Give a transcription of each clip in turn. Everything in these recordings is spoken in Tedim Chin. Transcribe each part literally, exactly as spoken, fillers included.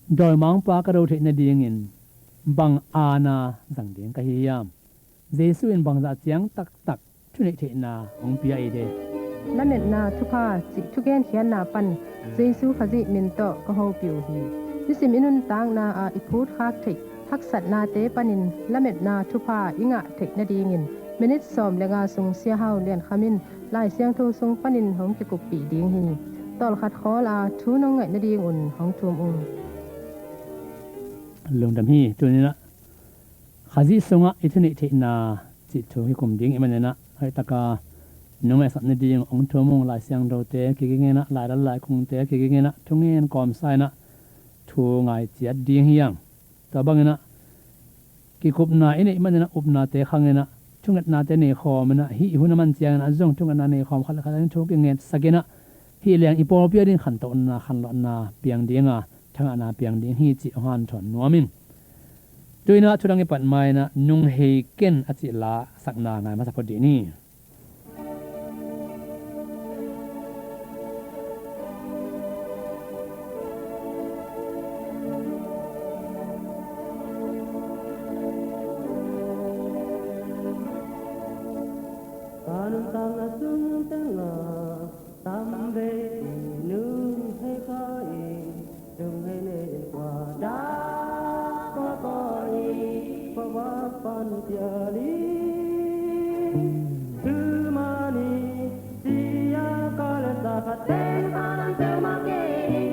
Dawimangpa ka do theih nadingin bang aana zang ding ka hi hiam? Jesu in bangzah ciang taktak thuneih theihna hong pia i de. Lametna thupha cih thugenkhiatna pan Jesu Khazih min tawh ka hopih uh hi. Nisim i nuntakna ah i phutkhak theih haksatnate panin lametna thupha i ngah theih nadingin minit sawm le nga sung Sia Hau Lian Kham in Lai Siangtho sung panin hong kikuppih ding hi. Tawlkhat khawl a thu nong ngaih nadingun hong thum ung. Lungdam hi. Tuninah Khazih sungah i thuneih theihna cih thu kikum ding i maninah hoihtaka nong ngaihsap nading hong thum ung. Lai Siangthote kiginginah, Lai Lal Lai Kungte kiginginah, thungen kawmsa inah thu ngai ciat ding hi hang. Tua banginah kikupna i neih maninah upnate khanginah thungetnate neikhawminah hih hun a man cianginah zong thungetna neikhawm khat le khat in thu kingetsakinah hih leng i pawlpi a ding khantohna khanlawhna piang dinga thangahna piang ding hi cih hong hanthawn nuam ing. Tuinah thudang i pat mainah Nung Hei Ken a cih la sakna ngai masa phot dih ni. Ka nuntakna sung tengah tamvei nung hei kha in, nung hei ne in kua dah kua kua in, kua va pan piali. Tumani sia ka le sa ka ten ka lam teu ma ke ni.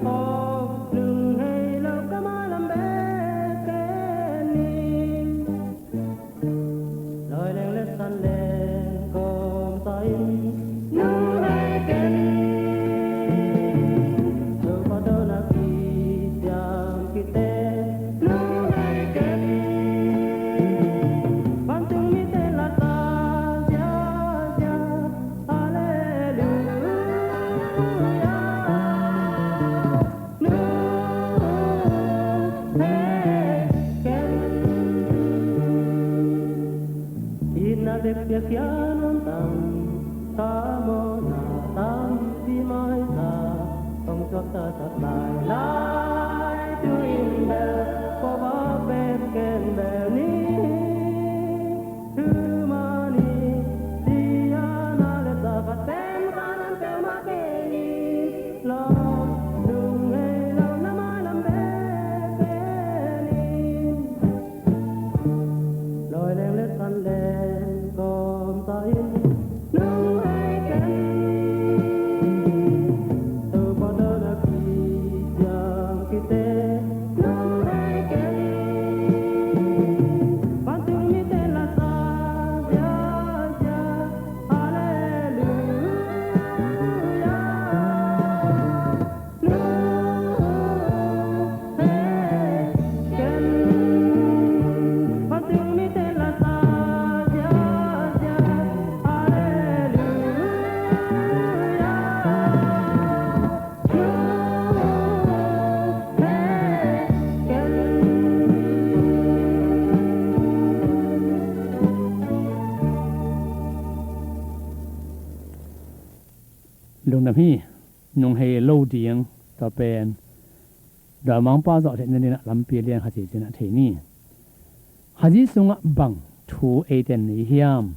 Oh, nung hei lo ka ma lam be ke ni. Loi leng le san leng kawm sa in nung hei ken. Topa tawh na kisiam kite nung hei ken. Vantung mite la sa zia zia. Halleluia. Nung hei ken. Itna bek piakhia nuam tam, ka mawhna tampi maisa, hong suaktasak lailai, tu-in bel, kua vak bek ken bel ni. Tumani sia na le sa ka ten ka lam teu ma ke ni. Lawm nung hei lo na ma lam be ke ni. Loi leng le san leng kawm sa in nung hei ken. Topa tawh na kisiam kite nung hei ken. Vantung mite la sa zia zia. Halleluia. Nung hei ken. Vantung mite la sa zia zia. Halleluia. Lungdam hi. Nung hei lo ding tua pen dawimangpa zawh theih nadingah lampi lian khat hi cinah thei ni. Khazih sungah bang thu eite nei hiam?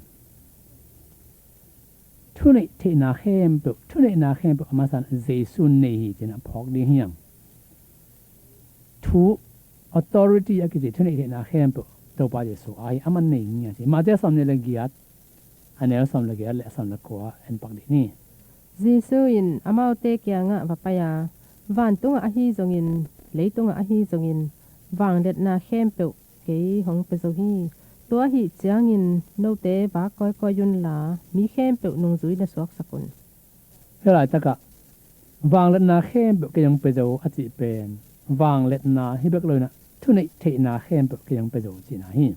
Thuneih theihna khempeuh, thuneihna khempeuh a masa in Jesu nei hi cinah phawk ding hiam? Thu authority a kici thuneih theihna khempeuh Topa Jesu a hi, aman nei ngiat hi. Mate sawmnih le giat, a neu sawm le giat le sawm le kua en pak dih ni. Jesu in amaute kiangah va pai a, vantungah ahi zongin, leitungah ahi zongin, vangliatna khempeuh kei hong pia zo hi. Tua ahih ciangin note vak kawikawi unla, mi khempeuh nungzui na suaksak un. Hih laitakah vangliatna khempeuh kei hong pia zo a cih pen vangliatna hi bek lo inah thuneih theihna khempeuh kei hong pia zo cihna hi.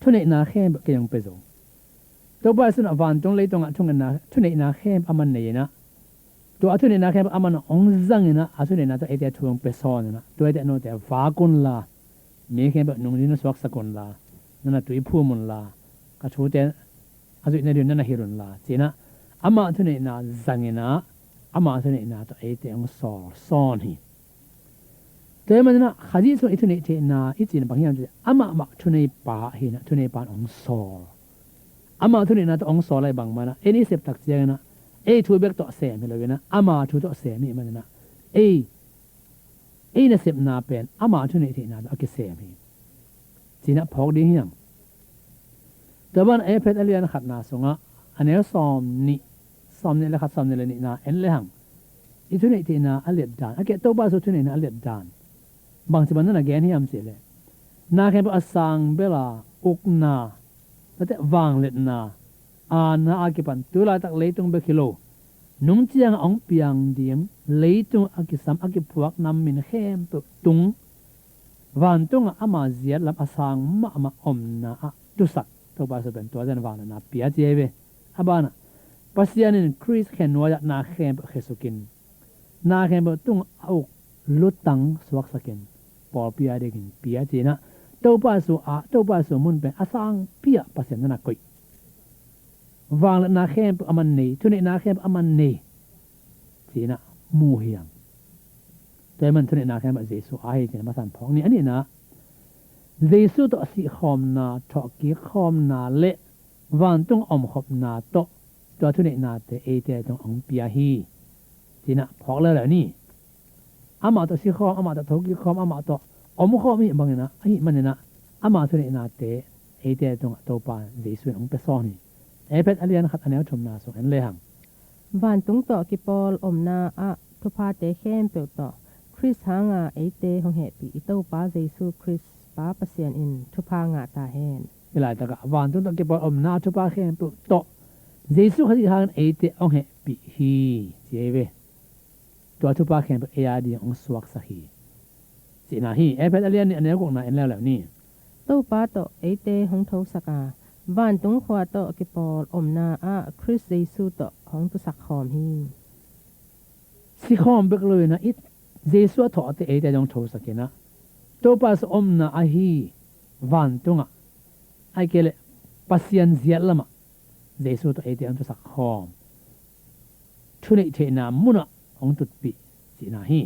Thuneihna khempeuh kei hong pia zo. Topa Jesu in vantung leitungah thuneihna, thuneihna khempeuh aman nei inah, tua a thuneihna khempeuh aman hong zang inah, a thuneihna tawh eite thu hong pia sawn inah, tua eite note vak unla, mi khempeuh nungzui na suaksak unla, na na tuiphum unla, ka thute a zuih nading na na hilh unla cinah, amah thuneihna zang inah, amah thuneihna tawh eite hong sawl sawn hi. Tua hi maninah Khazih sungah i thuneih theihna i cihna bang hiam cih leh amah mah thuneipa hi inah thuneipa in hong sawl. Amah thuneihna tawh hong sawl ahi bang manah ei i sep tak cianginah ei thu bek tawh sem hi lo inah ama thu tawh sem hi maninah ei, ei nasepna pen ama thuneih theihna tawh a kisem hi. Cinah phawk ding hiam? Tua ban Efesa a lian khatna sungah a neu sawm nih, sawm nih le khat, sawm nih le nihna en lehang i thuneih theihna a liatdan, a keh Topa Jesu thuneihna a liatdan bangci bang nana gen hiam cih leh na khempeuh a sang bela ukna, tate vangliatna, aana a kipan tu laitak leitung bek hi lo, nung ciangah hong piang ding leitung a kisam a kiphuak nam min khempeuh tung vantungah ama ziatlam a sang mahmah omna ah tusak Topa Jesu pen tua zan vangliatna pia ci hi ve. A banah Pasian in Khrist khe nuai-ah na khempeuh khesukin na khempeuh tungah a uk lutang suaksakin pawlpi a dingin pia cinah Topa Jesu ah, Topa Jesu mun pen a sangpi ah Pasian nana koih. Vangliatna khempeuh a man nei, thuneihna khempeuh a man nei cinah mu hiang. Tua hi man thuneihna khempeuh Jesu a hi cinah masan phawk ni. A nihna Jesu tawh sihkhawmna, thawhkikkhawmna le vantung omkhopna tawh tua thuneihnate eite tungah hong pia hi cinah phawk leuleu ni. Amah tawh sikhawm, amah tawh thokikhawm, amah tawh omkhawm hi banginah, ahi maninah ama thuneihnate eite tungah Topa Jesu in hong pia sawn hi. Efesa a lian khat a neu thumna sung en lehang. Vantung tawh kipawl omna ah thuphate khempeuh tawh Khrist hanga eite hong hehpih i Topa Jesu Khrist Pa Pasian in thupha ngah ta hen. Hih laitakah vantung tawh kipawl omna thupha khempeuh tawh Jesu Khazih hangin eite hong hehpih hi ci hi ve. Tua thupha khempeuh ei a ding hong suaksak hi cihna hi. Efesa a lian nih a neu gukna en leuleu ni. Topa tawh eite hong thosak a, vantung khua tawh kipawl omna ah Khrist Jesu tawh hong tusak khawm hi. Sikhawm bek lo inah i Jesu a thawhte eite hong thosak inah Topa Jesu omna ahi vantungah, ahih kei leh Pasian ziatlamah Jesu tawh eite hong tusak khawm, thuneih theihna munah hong tutpih cihna hi.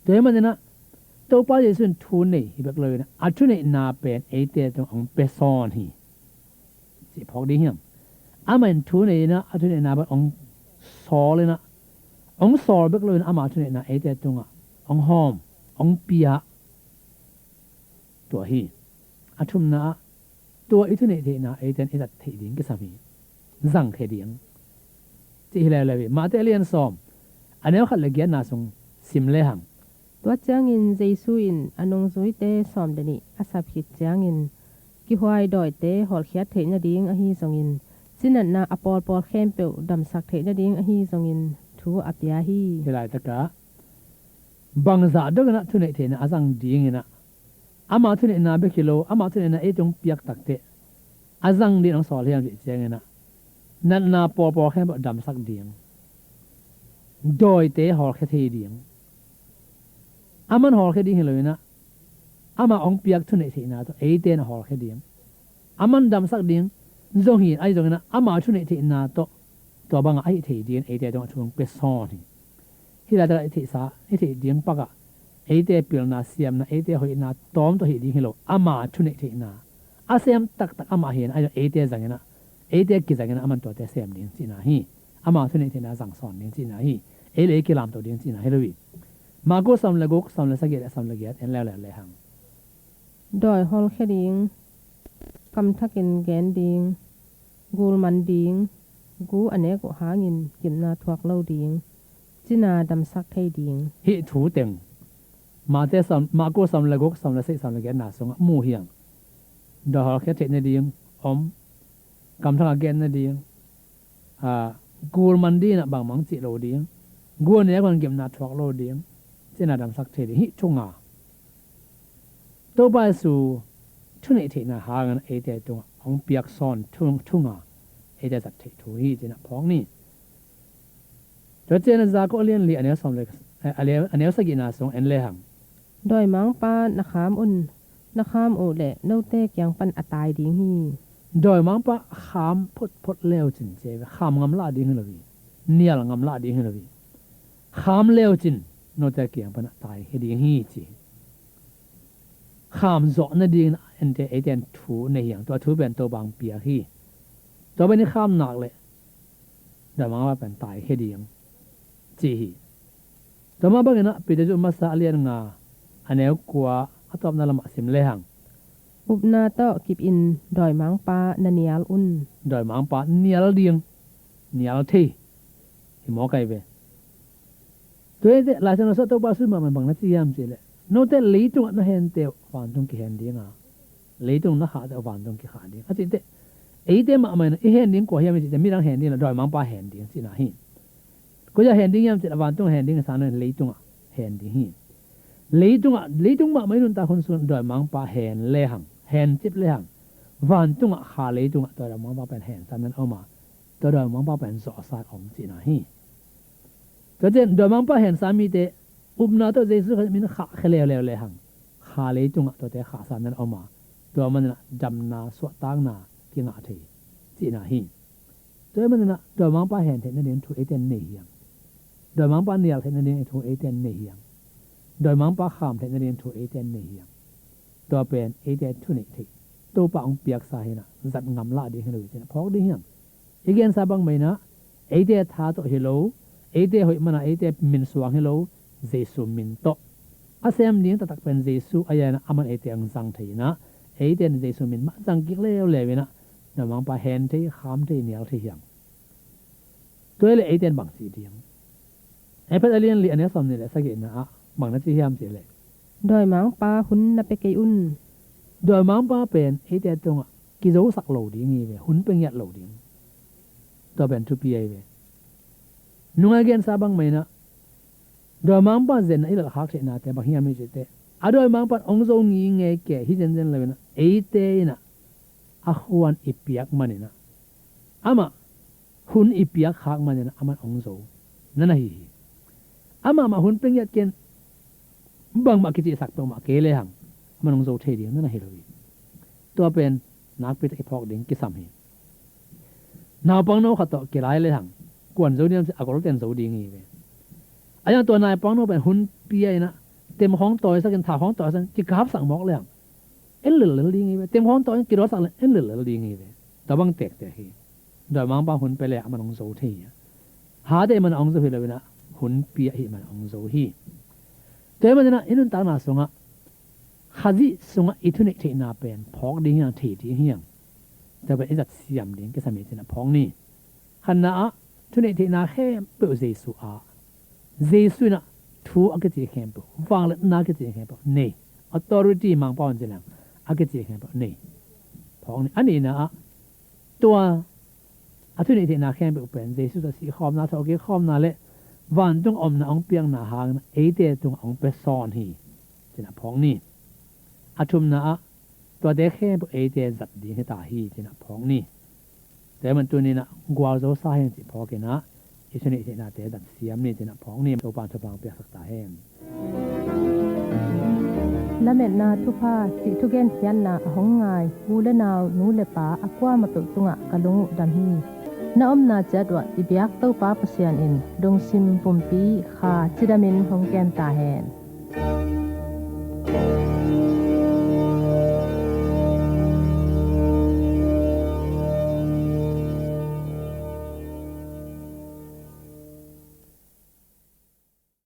Tua hi maninah Topa Jesu in thu nei hi bek lo inah a thuneihna pen eite tungah hong pia sawn hi. Cih phawk ding hiam? Amah in thu nei inah a thuneihna pen hong sawl inah, hong sawl bek lo inah ama thuneihna eite tungah hong hawm, hong pia. Tua hi. A thumna ah tua i thuneih theihna eite in i zat theih ding kisam hi. Zangkhia ding cih hi leuleu hi. Mate a lian sawm a neu khat le giatna sung sim lehang. Tua ciangin Jesu in a nungzuite sawm le nih a sap khit ciangin kihhuai dawite hawlkhiat theih nading ahi zongin cinatna a pawlpawl khempeuh damsak theih nading ahi zongin thu a pia hi. Hih laitakah bangzah donginah thuneih theihna a zang dinginah ama thuneihna bek hi lo, ama thuneihna ei tung piak takteh a zang dingin hong sawl hiam cih cianginah natna pawlpawl khempeuh damsak ding, dawite hawlkhia thei ding, a man hawlkhia ding hi lo inah ama hong piak thuneih theihna tawh eite in a hawlkhia ding, a man damsak ding zong hi. Ahi zonginah ama thuneih theihna tawh tua bangah a hih thei dingin eite tungah thu hong pia sawn hi. Hih laitakah i theihsa, i theih ding pakah eite pilna siamna, eite hoihna tawm tawh hih ding hi lo, ama thuneih theihna a sem taktak amah hi inah, ahi zong eite zanginah, eite kizanginah a man tuate sem ding cihna hi. Ama thuneih theihna zang sawn ding cihna hi. Ei le ei kilamto ding cihna hi lo hi. Marku sawm le guk, sawm le sagih le sawm le giat en leuleu lehang. Dawi hawlkhia ding, kamthakin gen ding, gul man ding, gu a nek uh hangin gimna thuak lo ding, cina damsak thei ding. Hih thu teng Mate sawm, Marku sawm le guk, sawm le sagih, sawm le giatna sungah mu hiang. Dawi hawlkhia theih nading om, kamthak a gen nading, aa, gul man dinah bangmang cih lo ding, gu a nek un gimna thuak lo ding, cina damsak thei ding. Hih thu nga Topa Jesu thuneih theihna hangin eite tungah hong piak sawn thu, thu nga eite zat theih thu hi, cinah phawk ni. Tua ciangin Jakob a lian li a neu sawm le, eh, a lian, a neu sagihna sung en lehang. Dawimangpa na kham un, na kham uh leh note kiang pan a tai ding hi. Dawimangpa kham photphot leucin, ci ve, kham ngam lah ding hi lo hi. Nial ngam lah ding hi lo hi. Kham leucin note kiang panah taikhia ding hi ci hi. Kham zawh nadingin eite, eite in thu nei hi hang, tua thu pen Topa hong piak hi. Tua pen i kham nak leh dawimangpa pen taikhia ding ci hi. Tua mah bangin ah Peter cu masa a lian nga a neu kua a tawpna lamah sim lehang, upna tawh kipin dawimangpa na nial un. Dawimangpa nial ding, nial thei hi mawk ahi ve. Tua hi teh Lai Siangtho sungah Topa sui mahmah in bang na ci hiam cih leh, note leitungah na hente uh vantung kihen ding a, leitung na khahte uh vantung kikhah ding a cih teh, eite mahmah in i hen ding kua hiam i cih teh midang hen ding lo, dawimangpa hen ding cihna hi. Koi-ah hen ding hiam cih leh vantung hen ding a, sang lo in leitungah hen ding hi. Leitungah, leitung mahmah i nuntak hun sungah dawimangpa hen lehang, hen cip lehang, vantungah kha leitungah tua dawimangpa pen hen sam nan om a, tua dawimangpa pen zawhsa in om cihna hi. Tua ciang dawimangpa hen sam mite upna tawh Jesu Khrih min khahkhia leuleu lehang, kha leitungah tuate khah sam nan om a, tua manin ah damna suahtakna kingah thei cihna hi. Tua hi manin ah dawimangpa hen theih nading thu eite in nei hi hang. Dawimangpa nial theih nading thu eite in nei hi hang. Dawimangpa kham theih nading thu eite in nei hi hang. Tua pen eite thuneih theih, Topa hong piaksa hi in ah, zat ngam lah ding hi lo hi ci in ah phawk ding hi hang. I gensa bang mah in ah, eite tha tawh hi lo, eite hoih man a eite min suang hi lo, Jesu min tawh. A sem ding taktak pen Jesu ahi a, aman eite hong zang thei in ah, eite in Jesu min mah zang kik leuleu in ah, dawimangpa hen thei, kham thei, nial thei hi hang. Tua hi leh eite in bang ci ding? Efesa a lian li a neu sawmnih le sagihna ah bang na ci hiam cih leh, dawimangpa hun na pia kei un. Dawimangpa pen eite tungah kizosak lo ding hi ve, hun pia ngiat lo ding. Tua pen thupi ahi ve. Nungai gensa bang mah in ah, dawimangpa zenna i lalkhak theihnate bang hiam i cih teh, a dawimangpa in hong zo ngingei kei hi zenzen lo in ah, eite in ah a khuan i piak manin ah, amah hun i piak khak manin ah aman hong zo na na hi hi. Amah mah hun pia ngiat ken, bangmah kicihsak peuhmah kei lehang aman hong zo thei ding na na hi lo hi. Tua pen nakpi tak i phawk ding kisam hi. Naupangno khat tawh kilai lehang kuan zo ding a, a golte in zo ding hi ve. A hiang tua naupangno pen hun pia in ah, tem khawng tawisak in, thau khawng tawisak in, kikapsak mawk lehang en lellel ding hi ve. Tem khawng tawi in kidawsak lehang en lellel ding hi ve. Tua bang tektek hi. Dawimangpa hun pia leh aman hong zo thei hi. Hate man a hong zo hi lo in ah, hun pia ahih man a hong zo hi. Tua hi manin ah i nuntakna sungah Khazih sungah i thuneih theihna pen phawk ding hi hang, thei ding hi hang. Tua pen i zat siam ding kisam hi ci in ah phawk ni. Khatna ah, thuneih theihna khempeuh Jesu ah, Jesu in ah thu a kici khempeuh, vangliatna a kici khempeuh nei. Authority, Mangpau in ci leng a kici khempeuh nei. Phawk ni. A nihna ah, tua a thuneih theihna khempeuh pen Jesu tawh sihkhawmna, thawhkikkhawmna le vantung omna hong piakna hangin eite tungah hong pia sawn hi ci in ah phawk ni. A thumna ah, tuate khempeuh eite zat ding hi ta hi ci in ah phawk ni. Tua hi man tuni in ah gualzo sa hi hang cih phawk in ah, i thuneih theihnate zat siam ni ci in ah phawk ni. Topa in thupha hong piaksak ta hen. Lametna thupha cih thugen khiatna a hong ngai u le nau, nu le pa a kuamah peuh tungah ka lung uh dam hi. Na omna ciat uah i biak Topa Pasian in lungsim pumpi kha cidamin hong kem ta hen.